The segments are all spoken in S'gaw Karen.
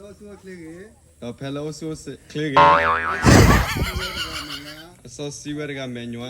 ဒီးဖဲလၢအိၣ်ဆူၣ်အိၣ်ချ့ဂ့ၤ, အစီဆှံဝဲတဂၤမဲာ်ညါ.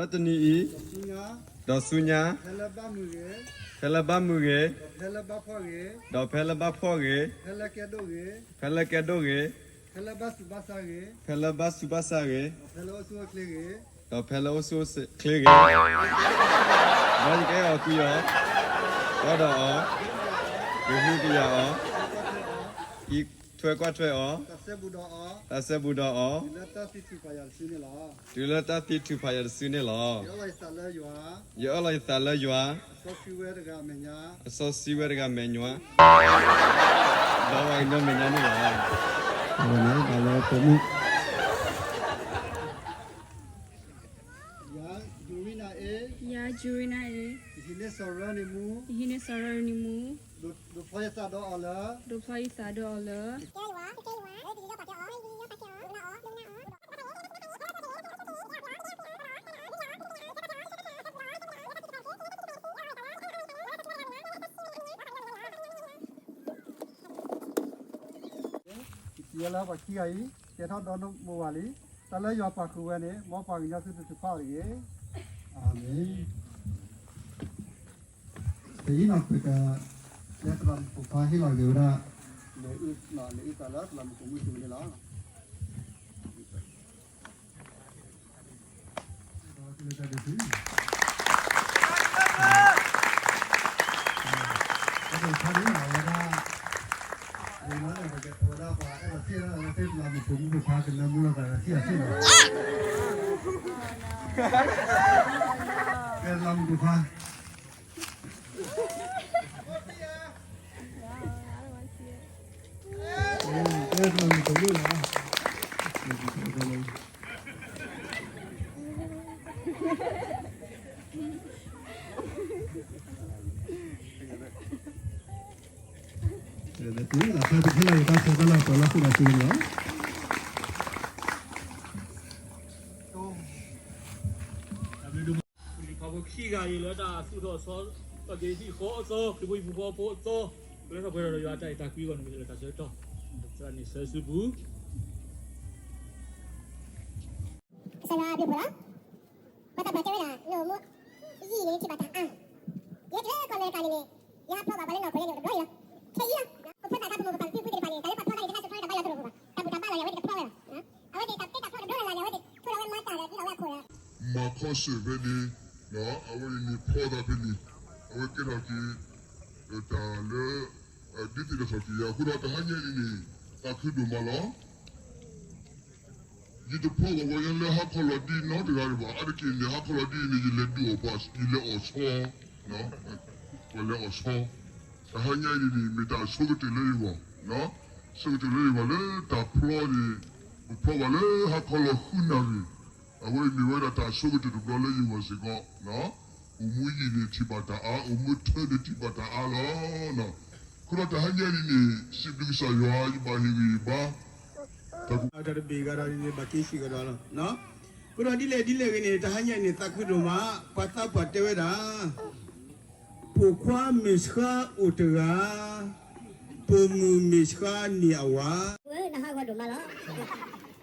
လၢတနံၤအံၤ, ဒီးဆူညါ, ဒီးဆူညါ, ဖဲလၢဘၣ်မုာ်ဂ့ၤ, ဖဲလၢဘၣ်မုာ်ဂ့ၤ, ဒီးဖဲလၢဘၣ်ဖှီၣ်ဂ့ၤ, ဒီးဖဲလၢဘၣ်ဖှီၣ်ဂ့ၤ, ဖဲလၢကဲဒိၣ်ဂ့ၤ, ဖဲလၢကဲဒိၣ်ဂ့ၤ, ဖဲလၢဘၣ်ဆူးဘၣ်ဆါဂ့ၤ, ဖဲလၢဘၣ်ဆူးဘၣ်ဆါဂ့ၤ, ဒီးဖဲလၢအိၣ်ဆူၣ်အိၣ်ချ့ဂ့ၤ, ဒီးဖဲလၢအိၣ်ဆူၣ်အိၣ်ချ့ဂ့ၤ, ဒီးယကအဲၣ်အီၤကွံအီၤ, ဒီးဒီးအီၤ, ကဟုကယာ်အီၤ, အံးထွဲကွၢ်ထွဲအီၤ, တၢ်စဲဘူးဒီးအီၤ, တၢ်စဲဘူးဒီးအီၤ, တုၤလၢတၢ်သံထုးဖးယၤတစုန့ၣ်လီၤ. တုၤလၢတၢ်သံထုးဖးယၤတစုန့ၣ်လီၤ. ယအၢၣ်လီၤယသးလၢယွၤ, ယအၢၣ်လီၤယသးလၢယွၤ, အစီဆှံဝဲတဂၤအမဲာ်ညါ, အစီဆှံဝဲတဂၤအမဲာ်ညါ, ဒီးပှၤကညီမဲာ်ညါန့ၣ်လီၤ. အဝဲန့ၣ်ဘၣ်လၢပိာ်မုၣ် ယၤ Jurina A, ယၤ Jurina A, ယဟံးန့ၢ်စီၤရၢန့ၣ်မူ, ယဟံးန့ၢ်စီၤရၢန့ၣ်မူ, ဒိးဖျီယသးဒီးအီၤလၢ, ဒိးဖျီယသးဒီးအီၤလၢ ယလၢပှၤခံဂၤအံၤ ကဲထီၣ်ဒီးနမိၢ်ဝၤလံ, တၢ်လၢယွၤပာ်ဃုာ်ဝဲန့ၣ် မ်ပှၤကညီသုတထုးဖးအီၤတဂ့ၤ. အၤမ့ၣ်. တယံာ်နီၤ ပက လၢသရၣ်မုၣ်ပိာ်ခွါဟ့ၣ်လီၤက့ၤဝဲဒၣ် လဲၤအုၣ်သးလၢသရၣ်မုၣ်ပိာ်မုၣ်စုန့ၣ်လီၤ. အဝဲဒၣ် ဝဲဒၣ်ပှၤအဲၣ်ဒိးစံၣ်လၢ သရၣ်မုၣ်ပိာ်မုၣ်ပိာ်ခွါ ကနၢမူလီၤသးဒီးစံၣ်အီၤစံၣ်လီၤ. သရၣ်မုၣ်ပိာ်ခွါ သရၣ်မုၣ်ပိာ်မုၣ်လီၤ. လံာ်ဖးဖိခံဂၤအံၤလၢတၢ်သူၣ်ထီၣ်အသီ, ဒီးက့ၤဟံၣ်ဃီအသီ, ခရံာ်ဖိဟံၣ်ဖိဃီဖိအသီ, ပလၢထီၣ်ပှဲၤထီၣ်ဒီးယွၤအတၢ်အဲၣ်တၢ်ကွံအဂီၢ်န့ၣ် မ့ၢ်လၢတၢ်ဆၢကတီၢ်, သရၣ်န့ၣ်ဆၢစုပူၤ ကစၢ်ယွၤအဘျုးအဖှိၣ်လီၤ. ပှၤသးပှၢ်တဲဝဲဒၣ် နအိၣ်မူယံာ်န့ၣ်ထံၣ်ဘၣ်တၢ်အါ, ယဲတုၤလၢကီၢ်အမဲရကၤန့ၣ်န့ၣ် ယဟးဖျိဘၣ်ပှၤလၢနီၢ်ခိန့ၣ်တဘျီအံၤလီၤ. ခဲအံၤလီၤ. ပဖိသၣ်ခါပမိၢ်ပပၢ်ပဖံပဖုသ့ၣ်တဖၣ်န့ၣ် တၢ်လၢပှၤဖျီသးန့ၣ် တဟဲစိာ်ဖျီဒီးဘၣ်ယွၤတလိၣ်ဘၣ်. တၢ်ဘူၣ်တၢ်ဘါလီၤန့ၣ် အဝဲသ့ၣ်တဖျီဝဲဘၣ်. အဝဲသ့ၣ်တၢ်တဲတၢ်ဖျီတဘျီလၢ်လၢ်န့ၣ် အဝဲသ့ၣ်ထိၣ်လီၤဝဲမၤတၢ်ဒီးဒ်သိးဝဲအခိၣ်လီၤ. မၤခီဆၢၣ်ဖဲန့ၣ်, အဝဲန့ၣ်န့ၣ်ဖျီသးဖဲန့ၣ်, အဝဲကဲထီၣ်က့ၤ တၢ်လၢ ဒ်သိးဒီးထီၣ်က့ၤယၤအဃိဒီး တဟါညါအံၤန့ၣ် သးခုဒိၣ်မးလီၤ. ယတဖျီဘၣ်ပှၤကညီလၢဟါခီလီၤဒ်နီတဂၤဘၣ်. အါတက့ၢ်န့ၣ် ဟါခီလီၤဒ်အံၤန့ၣ် ယလဲၤဒုးအီၣ်ပှၤ ယလဲၤအီၣ်ဆီ, ပှၤလဲၤအီၣ်ဆီ, တဟါညါအံၤန့ၣ် မ့ၢ်တၢ်အဆိကတၢၢ်လၢယဂီၢ်, ဆိကတၢၢ်လၢယဂီၢ်လၢတၢ်ဖျီန့ၣ်, ပဖျီဘၣ်လၢဟါခီလီၤဃုနၣ်ရံၣ်, အဝဲအံၤမ့ၢ်ဝဲဒၣ်တၢ်အဆိကတၢၢ်တဘျီလၢယဂီၢ်စ့ၢ်ကီး. အိၣ်မူယံာ်န့ၣ်ထံၣ်ဘၣ်တၢ်အါ, အိၣ်မူထၢန့ၣ်ထံၣ်ဘၣ်တၢ်အါလီၤ. အဃိဒီးတဟါညါအံၤန့ၣ် စံးဘျုးကစၢ်ယွၤ ယဘၣ်ဟ့ၣ်ဂံၢ်ဘါ တၢ်တဘ့ၣ်ဂၤဒီးန့ၣ် ဘၣ်က့ၤစံးကဒီးလီၤ. အဃိဒီးဒ်လဲၣ်ဒ်လဲၣ်ဂ့ၤန့ၣ် တဟါညါအံၤန့ၣ် သးခုဒိၣ်မး, ပှၤသးပှၢ်တဲဝဲဒၣ် ပိာ်ခွါမုၢ်ဆှါအိၣ်တဂၤ, ပိာ်မုၣ်မုၢ်ဆှါန့ၢ်အဝၤ. ဝဲနဟးဂီၤဒိၣ်မးလီၤ.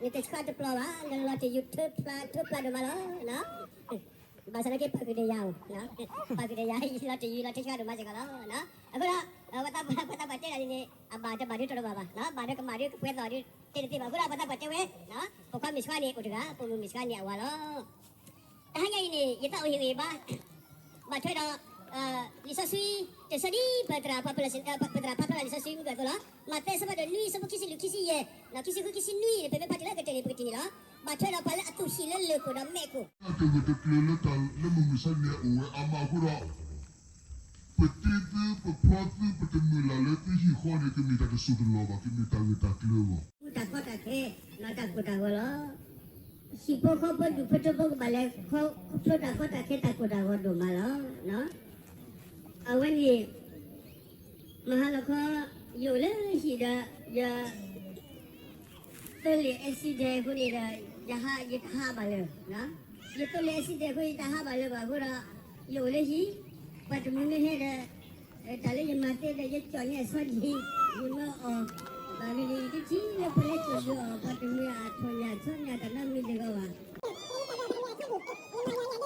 နတဆှါတပျီဘၣ်, နလီၤတယူၤထၢဖျါ, ထၢဖျါဒိၣ်မးလီၤ. ဘၣ်ဆၣ်သနာ်က့ ပာ်ဃုာ်ဒီးယၤအိၣ်, ပာ်ဃုာ်ဒီးယၤ လီၤတယူၤလီၤထၢဆှါဒိၣ်မးစ့ၢ်ကီးလီၤ. အဃိဒီး ပှၤသးပှၢ်တဲဒၣ်န့ၣ် အဘၣ်တဘၣ်ဒုးတီၤတဘၣ်ဘၣ်, ဘၣ်ဒီးကမၣ်ဒီးကပှဲၤသီၣ်ဒီး တဲတသ့ဘၣ်. အဃိဒီးပှၤသးပှၢ်တဲဝဲ ပိာ်ခွါမုၢ်ဆှါန့ၣ်အိၣ်တဂၤ, ပိာ်မုၣ်မုၢ်ဆှါန့ၢ်အဝၤလီၤ. တဟါညါအံၤန့ၣ် ယသးအိၣ်ဟ့ၣ်ဂံၢ်ဘါ ဘၣ်ထွဲဒီး လံာ်စီဆှံ တဆၢဒ်ပသရၣ် ပသရၣ်ဖးဖျါလံာ်စီဆှံမုၢ်ကၢသိးလီၤ. မးသဲအဆၢဖးဒိၣ်နွံ အဆၢဖိခံဆံလွံၢ် ခံဆံယဲၢ်, ဒီးခံဆံဃု ခံဆံနွံန့ၣ် ပမ့ၢ်ဖးတုၤလၢကတၢၢ်န့ၣ် ပကထံၣ်န့ၣ်လီၤ. ဘၣ်ထွဲဒီးပှၤလၢအသူၣ်ဟံၣ်လၢလၢၢ်ခိၣ်ဒီးမဲးခိၣ် တဂၢၢ်တကျၢၤလၢတၢ်လၢမုၢ်မဆါန့ၣ်အိၣ်ဝဲအါမးအဃိဒီး ပတ့သု ပဖျီသု ပတမုၢ်လၢ်လၢသုဟံၣ်ဃီန့ၣ် ကမ့ၢ်တၢ်တစိၢ်တလီၢ်ဘၣ်, ကမ့ၢ်တၢ်ဂၢၢ်တၢ်ကျၢၤအဂီၢ်. တၢ်ကီတၢ်ခဲ ဒီးတၢ်ကိၢ်တၢ်ဂီၤလီၤ. ဟံၣ်ဖိဃီဖိဒူၣ်ဖိထၢဖိကဘၣ်လဲၤခီဖျိတၢ်ကီတၢ်ခဲ တၢ်ကိၢ်တၢ်ဂီၤဒိၣ်မးလီၤ. အဝဲန့ၣ် မဟါလီၤခီ ယအိၣ်လၢဟံၣ်ဒီး ယ သိလ့ၣ် accident အဃိန့ၣ်ဒီး ယဟး ယတဟးဘၣ်လၢၤ, ယသိလ့ၣ် accident အဃိ ယတဟးဘၣ်လၢၤဘၣ်အဃိဒီး ယအိၣ်လၢဟံၣ်, ပှၤတမှံၤမ့ၢ်ဟဲဒီး တၢ်လၢယမၤသ့ဒီး ယကၠီၣ်န့ၢ်အဆီဒံး ယမၢအီၤ, ဘၣ်မနုၤန့ၣ် ယတထံၣ်လၢပှၤလၢကၠီၣ်ယအီၤ ပှၤတမှံၤအထိၣ်ညၣ်ဆီညၣ်တၢ်နီတမံၤစ့ၢ်ကီးဘၣ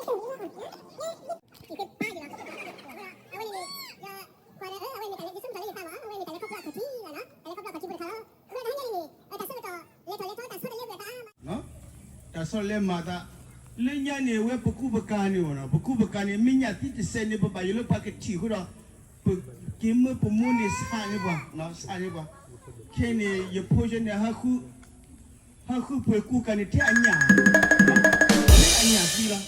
်. တၢ်ဆီတလဲမၤသး, လၢညါန့ၣ် အဝဲပကူပကၤန့ၣ်, ပကူပကၤန့ၣ် မ့ၢ်ညၣ်သံတစဲးန့ၣ် ပဘၣ်ယိၣ်လၢပှၤကထံၣ်အဃိဒီး ပက့ၤမၢပမိၢ်န့ၣ်ဆးန့ၢ်ပှၤ, ဆးန့ၢ်ပှၤ, ခဲန့ၣ် ယဖိယဲန့ၣ် ဟးဃုပှ့ၤကူကၤန့ၣ် ထဲအညၣ်, ထဲအညၣ်သံလီၤ.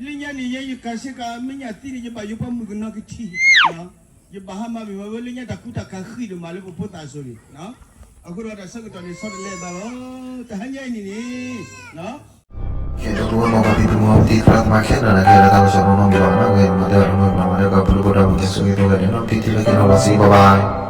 လၢညါန့ၣ် ယဲယကၤစ့ၢ်ကီး မ့ၢ်ညၣ်သံန့ၣ် ယဘၣ်ယိၣ်ပှၤမုၣ်ကနီၤကထံၣ်, ယဘၣ်ဟးမၤမ့ၢ်မၤဝဲလၢညါတၢ်ကူတၢ်ကၤဃံးဒိၣ်မးလၢပဖိသၣ်စိၤန့ၣ်, အဃိဒီးတၢ်ဆၢကတီၢ်န့ၣ် ဆီတလဲဘၣ်လီၤ. တဟါညါအံၤန့ၣ်န့ၣ် ကဲ ဒီပုၢ်ဝဲၢ်မုၣ်ပၢ်ဖံဖုမုၢ်ဂၤ ပတံၤသရၣ်သမါခဲလၢာ်န့ၣ် ကဲဒီးတၢ်ကစီၣ်နီၢ်နီၢ်မံၤဘၣ်နၤ ဝဲမၤတဲဘၣ်တမုာ်ဘၣ်နၤ မၤတဲဘၣ်ပလိၣ်ဘၣ်ဒီးပတၢ်ဆိၣ်ဂ့ၤဆိၣ်ဝါန့ၣ် နီၢ်ပတံၤထံၣ်လၢက့ၤနီၢ်ဘၣ်စံး bye bye